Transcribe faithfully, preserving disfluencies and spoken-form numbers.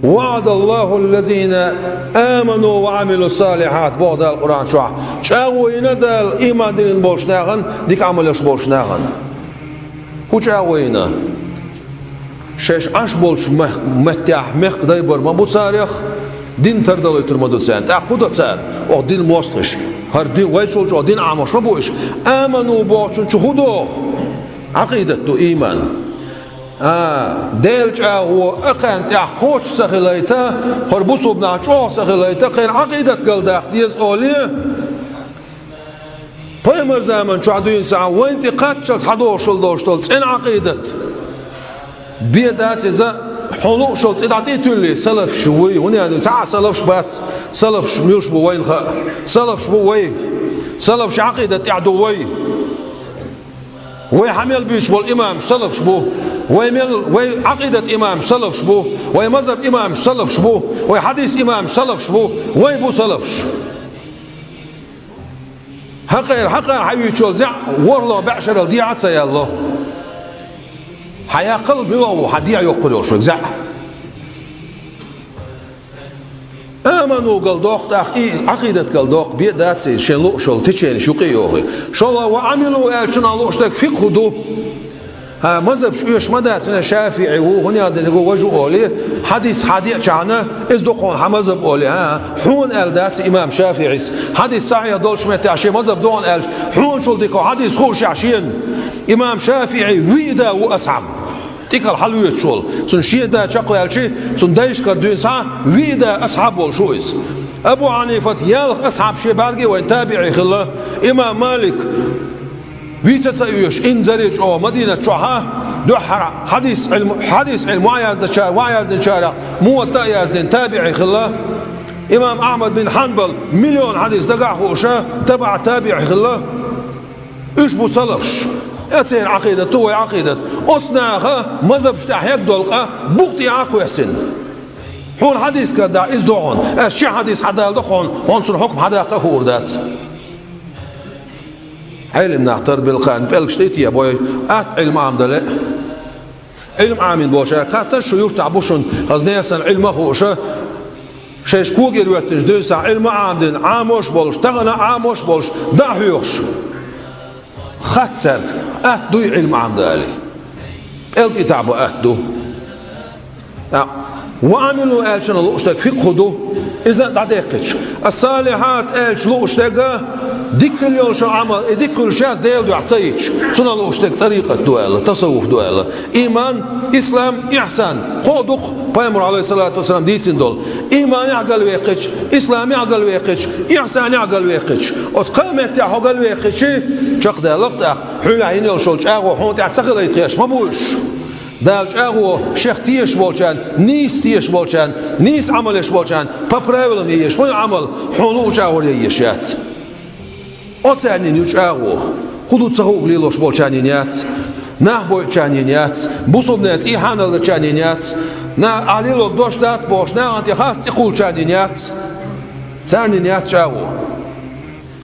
وعد الله الذين آمنوا وعملوا الصالحات, боху Дала Къуръан чохь. ЧӀагӀо йина Дала иман диллина болчу нахана, дика Ӏамал еш болчу нахана. ХӀун чӀагӀо йина? Шаьш Ӏаш болчу мах-, меттехь мехкан дай бар ма бу царах, дин тардалуьйтур ма ду царна. ТӀаккха хӀун до цара? Оха дин мостагӀаш. ХӀара дин, вайчул чӀогӀа дин Ӏамош ма бу уьш. Аману бохучун чу хӀун догӀу? Ӏакъидат ду, иман. А, Делан чӀагӀо а кхарна тӀехь кхочуш ца хилийта, хӀара бусулба нах чӀогӀа ца хилийта, кхеран Ӏакъидат галдаккха деза олий, пайхамар заман чохь дуьйна схьа вайна тӀе кхаччалц хьадогӀуш долуш долу цӀена Ӏакъидат. Бен дац иза, хьуна лууш долу цӀе дӀатӀе а туьллий, салафаш вуй, хӀунда аьлла цхьа а салафаш бац, салафаш муьлш бу вайна хаьа, салафаш бу вай, салафаш Ӏакъидат тӀехь ду вай. Вай хьан мел буьйцуш болу имамаш салафаш бу. Вай мел, вай Ӏакъидат имамаш салафаш бу. Вай мазхаб имамаш салафаш бу. Вай хьадис имамаш салафаш бу. Вай бу салафаш. Хьакхера, хьакхера хьан вуьйцуш йолу зӀе ворхӀалгӀа бӀе шарал дехьа а ца яьлло. Хьан яккхал мила ву, хьан дехьа йоккхур йолуш вай зӀе. Аману гал доккху, тӀаккха и Ӏакъидат гал доккху, бен а дац иза, шен лууш йолу теченаш юкъа а йохий. ШолгӀа ва Ӏамилу аьллачунах лууш дерг фикъхӀу ду. ХӀа, мазхабаш оьшуш ма дац, хӀунда ШафиӀи ву, хӀунда аьлла дерг ву важа олий, хьадис хьан деъчахьана, иза ду хьуна хьан мазхаб олий, хӀа, хьуна аьлла дац имам ШафиӀис. Хьадис сахьихь долчу меттехь шен мазхаб ду хьуна аьлча, хьуначул дика хьадис хууш шена. Имам ШафиӀи виъ да ву асхьаб. ТӀекал хьалоьцуш волу. Цунна шен да чекхваьлча, цунна дайшкара дуьйна схьа виъ да асхьаб волуш ву иза. Абу Хьанифат ялх асхьаб шен бӀаьрге а вайн табиӀий хилла. Имам Малик вица ца оьшу, инзаре чӀогӀа Мадинат чохьа дуьххьара хьадис Ӏилма, хьадис Ӏилма ваъ яздача-, ваъ яздинчарах Муватта а яздина табиӀий хилла. Имам Ахьмад бин Хьанбал миллион хьадис дагахь хууша табаӀ табиӀий хилла. Уьш бу салафаш. Э, церан Ӏакъидат ду вай Ӏакъидат. Оцу наха мазхабаш тӀехь хьегна долу къа букъ тӀе а кхоьссина. Хьуна хьадис карда иза ду хьуна. Ас ши хьадис хьадалда хьуна, хьуна цунна хьукм хьадаккха а хуур дац. Ӏелим нах тарбил кхаьрна пӀелгаш тӀе а тебой, атта Ӏилма Ӏамдан лаьа. Ӏилма Ӏамийна болчаьрга хаттар, шу юртахь бу шуна хаза несан Ӏилма а хууша, шайша когара йоьттинчу дуьйна схьа Ӏилма а Ӏамдина, Ӏамош а болуш, тахана а Ӏамош а болуш, дӀа а хьоьхуш. Хатта цаьрга, атта дуй Ӏилма Ӏамдан алий? ПӀелг тӀе тахьа бан атта ду. ТӀаккха, ва Ӏамилу аьллачунах лууш дерг фикъхӀу ду, иза а дӀадеккхича. Ас-салихьат аьллачу лууш дерг а дика хила йолуш йолу Ӏамал, и дика хуьлуш яц Делан дуьхьа ца йитча. Цунах лууш дерг тӀарикъат ду аьлла, тасаввуф ду аьлла. Иман, ислам, ихьсан. Кхо а ду-кх, пайхамар, Ӏалайхиссалату вассалам, дийцина долу. Иманехь галвеккхича, исламехь галвеккхича, ихьсанехь галвеккхича. Оцу кхаа меттехь хьо галвеккхича, чекхдаьлла-кх тӀаккха, хьуьнехь йина йолуш йолу чӀагӀо хьуна тӀехь ца хилийта хезаш ма бу уьш. Дала чӀагӀо шех тешаш болчарна, нийса тешаш болчарна, нийса Ӏамал еш болчарна, по правилам еш, хӀун ю Ӏамал, хьуна луъучу агӀор еш яц. Оцарнин ю чӀагӀо. ХӀун ду ца хууг лелош болчарнин яц. Нах бойтучарнин яц. Бусулбанан цӀий хьаналдачарнин яц. На, ахь лелорг дош дац бохуш, нахана тӀе харц цӀе кхуллучарнин яц. Царнин яц чӀагӀо.